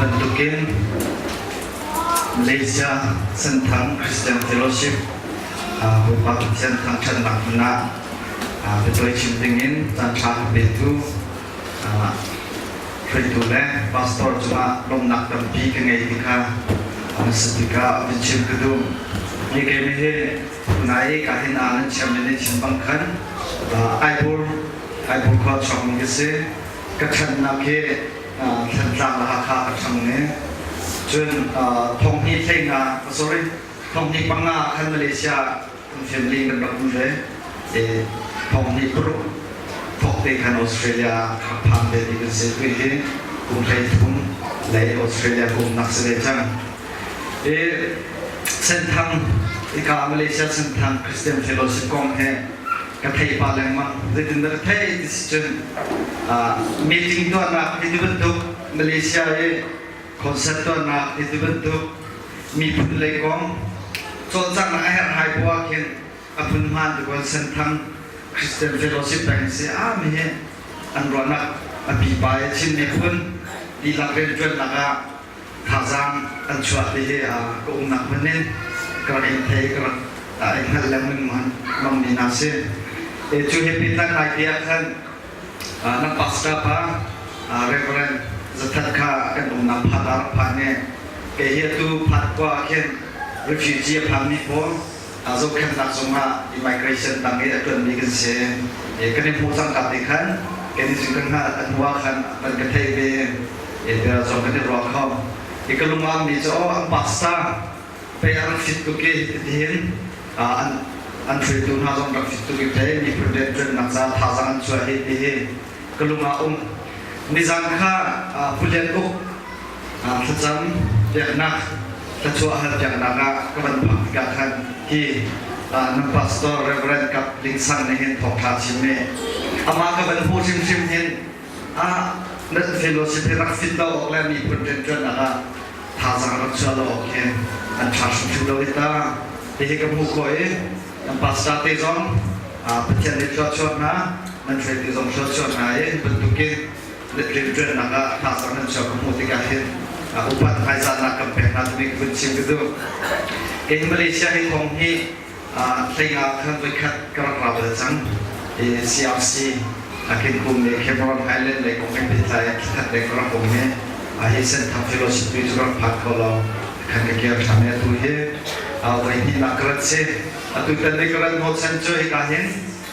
Bantukin Malaysia Senthang Christian Fellowship Bawipa Pathian thangṭhatnak hmun ah biatawi chim dingin caanṭha ka petu hruaitu le pastor cungah lawmhnak tampi ka ngei ti kha hmasa bik ah vun chim ka duh. Hi keimi hi nai ka hin ah nan chairman nih chim bang khan Aibur Aibur khua chuakmi ka si. Ka ṭhannak hi Thantlang le Hakha ka ṭhang i cun thonghnih hleinga sorry thonghnih panga khan Malaysia kan family kan rak um ve i thonghnih paruk thok te khan Australia rak phan ve mi kan si. Tu hi kum 33 lei Australia ka umnak si ve cang. I Senthang ika Malaysia Senthang Christian Fellowship kong he ka thei pa lengmang. Zeitindah ka thei ti si cun meeting tuahnak hi ti bantuk, Malaysia i concert tuahnak hi ti bantuk, miphun lei kong cawlcanghnak a herhhai bu ah khin a phun hmaan ti kawn Senthang Christian Fellowship peng si a mi hi an ruahnak a pipa i Chin miphun dihlak rianṭuannak ah thazaang an chuah ti hi ka umnak hmun in ka rak in thei, ka rak i hngalh lengmang mangmi hna si. Cu he pehtlai ngai te ah khan na pastor pa Reverend Zathat kha kan umnak phat ah rak phan i kei hi atu phat khua ah khin refugee a phanmi pawl zohkhenhnak zungah immigration tang i a ṭuanmi kan si. Kan i hmuh cangka te khan kan i zing kan hngalh a hnu ah khan van ka theih ve bia zong kan i ruah kho. I ka lung ah mi cu aw an pastor pei a rak fit tuk i tihin an an hruaitu hna zong rak fit tuk i pei miphun rianṭuannak ca thazaang an chuah hi tihi ka lung ah um. Nizan kha Pu Lian Uk thlacam biaknak thluachuah hal piaknak ah ka van phak tikah khan hi nan pastor Reverend Kap Ling Sang nih hin thawngṭha chim i amah ka van hmuh hrimhrim hin ah nan fellowship hi rak fit lo awk le miphun rianṭuannak ah thazaang rak chuah lo awk hin an ṭha hrimhrim lo hi ta ti hi ka hmuh khawh i nan pastor te zong Pathian nih thluachuah hna nan hruaitu zong thluachuah hna i bantukin rianṭuannak ah thazaang nan chuah ka hmuh tikah hin upat hmaizahnak kan pek hna timi ka vun chim ka duh. Kei Malaysia hi thong hi hleinga khan voikhat ka rak ra bal cang. I CRC akin kum le Cameron Highland lei kong kan pehtlai khat le ka rak um i hi Senthang Fellowship tu cu ka rak phan kho lo khan ka kir ṭhan i atu hi voi hnihnak ka rat si. Atu tan ni ka rat hnawhchan cu hika hin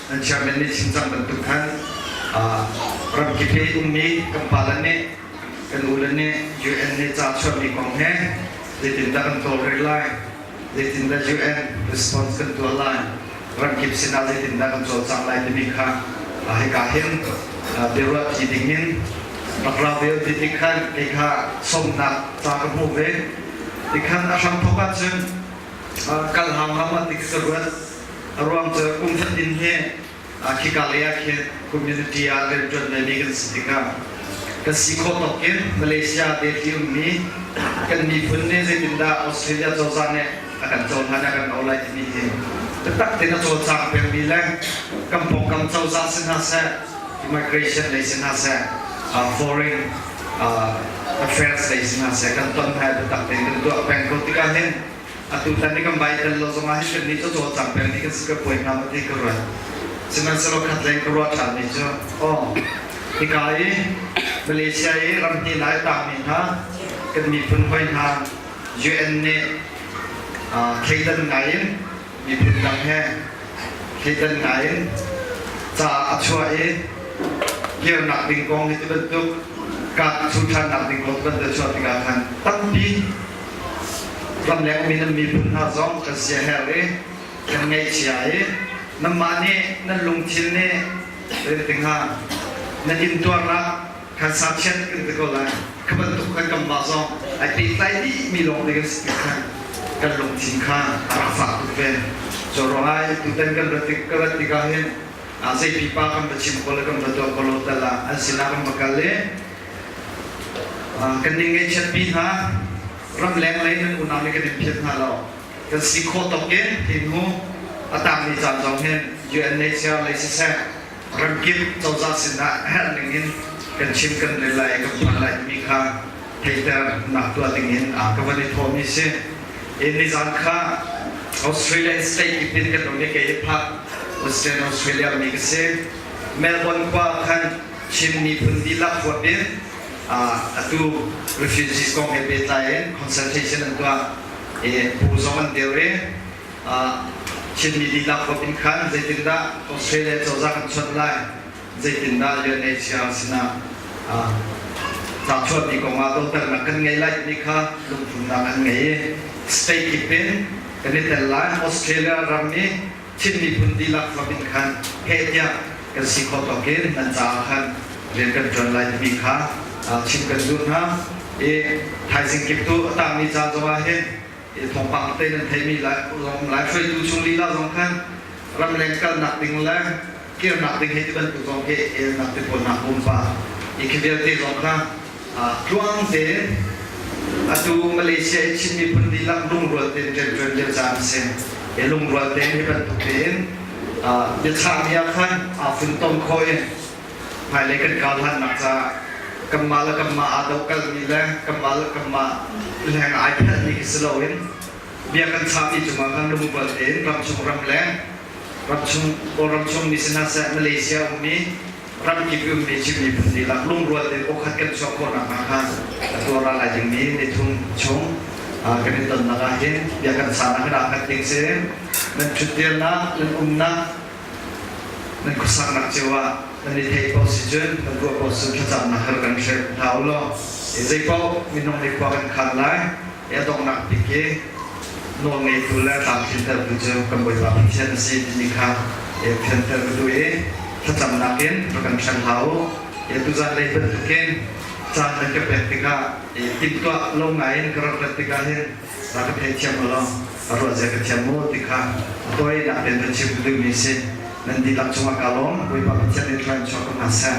nan chairman nih chim cang bantuk khan ramkip i ummi kan pale nih kan ule nih UN nih ca chuahmi kong he zeitindah kan tawlrel lai, zeitindah UN response kan tuah lai, ramkip sinah zeitindah kan cawlcang lai timi kha hika hin biaruahṭi dingin rak ra ve ti tik khan kei kha sawmnak ca ka hmuh ve. Tikhan a hramthawk ahcun kal hau hnga ma ti ka ruat. A ruang cu kum fatin hi khika lei ah khin community ah rianṭuan vemi kan si tikah kan si khawh tawk in Malaysia Delhi ummi kan miphun nih zeitindah Australia cozah nih a kan cohlan a kan o lai timi hi biatak tein a cawlcang pengmi le kan pawngkam cozah si hna seh, immigration lei si hna seh, foreign affairs lei si hna seh, kan ton hna biatak tein kan tuah peng ko tikah hin Atutan ni kan bai tel lo zongah hi kan nih cu cawlcang peng ni kan si ka puai hnga ma ti ka ruat. Sihmanhsehlaw khat leng ka ruah ṭhan mi cu aw hika i Malaysia i ramhnih lai tangmi hna kan miphun hoi hna UN nih thleidan ngai in miphun dang he thleidan ngai in ca a chuah i kirnak ding kong hi ti bantuk kah chu ṭhannak ding kong bantuk chuah tikah khan tampi Ramleng mi nan miphun hna zong kan siaherh i kan ngaihchia i nanmah nih nan lungthin nih zeitin hnga nan intuarnak khan sangchiat kan ti ko lai. Kha bantuk khan kanmah zong ai pehtlai dihmi lawng te kan si tik khan kan lungthin kha a rak fak tuk ve. Cu ruangah tutan kan rat tik ka rat tikah hin zei pipa kan va chim ko le kan va tuah ko lo tal ah an sinah kan va kal i Kan ning ngaihchiatpi hna, ramleng lei nan unau nih kan in phiat hna lo. Kan si khawh tawk in hi hnu a tangmi caan zong hin UNHCR lei siseh, ramkip cozah sinah herh ning in kan chim kan rel lai i kan phan lai timi kha theihternak tuah dingin ka van i thawhmi si. Nizan kha Australia state kip in kan um i kei hi phak Western Australia mi ka si. Melbourne khua khan Chin miphun dihlak huap in atu refugees kong he pehtlai in consultation an tuah i bu zong an dir i Chinmi dihlak huap in khan zeitindah Australia cozah kan chawnh lai, zeitindah UNHCR sinah ca chuahmi kongah doternak kan ngei lai timi kha lungthinnak an ngei i state kip in kan i tel lai. Australia ram i Chin miphun dihlak huap in khan heh tiah kan si khawh tawk in nan caah khan rian kan ṭuan lai timi kha chim kan duh hna. I thaizing kip tu a tangmi ca zongah hin thawngpang te nan theimi lai hruaitu chung lila zong khan ramleng kalnak ding le kirnak ding hei ti bantuk zong khi elnak te pawl nak pumpa i khi vialte zong kha tluang tein atu Malaysia i Chin miphun dihlak lungrual tein rianṭuan lio caan a si. I lungrual tein hi bantuk tein biachahmi ah khan aa funtom khawh i hmailei kan kal hannak caah kanmah le kanmah aa dohkalhmi le kanmah le kanmah leng ai phelhmi khi si loin bia kan chahmi cungah khan lungrual tein ramchung ramleng ramchung Kawlram chung mi si hna seh Malaysia ummi ramkip ummi Chin miphun dihlak lungrual tein awkhat kan chuah khawh nakhnga kha a tuar lai dingmi nithum chung kan i tonnak ah hin bia kan chahnak hin aa khat ding si nan ṭhutdirnak nan umnak Nan khuasaknak cio ah nan i theih ko si cun nan ruah ko si thlacamnak har kan hrem hna u law zeipaoh minung nih khua kan khan lai i a donghnak bik i nawlngeitu le tlamtlintertu cu kan Bawipa Pathian a si timi kha fianter ka duh i thlacamnak in rak kan hrem hlah u. Tuzan lei bantukin caan nan ka pek tikah timhtuah lo ngai in ka rak rat tikah hin rak ka theithiam u law a ruah zia ka thiam mu ti kha a tawinak tein van chim ka duhmi si. Nan dihlak cungah kaa lawm. Bawipa Pathian nih thluachuah ko hna seh.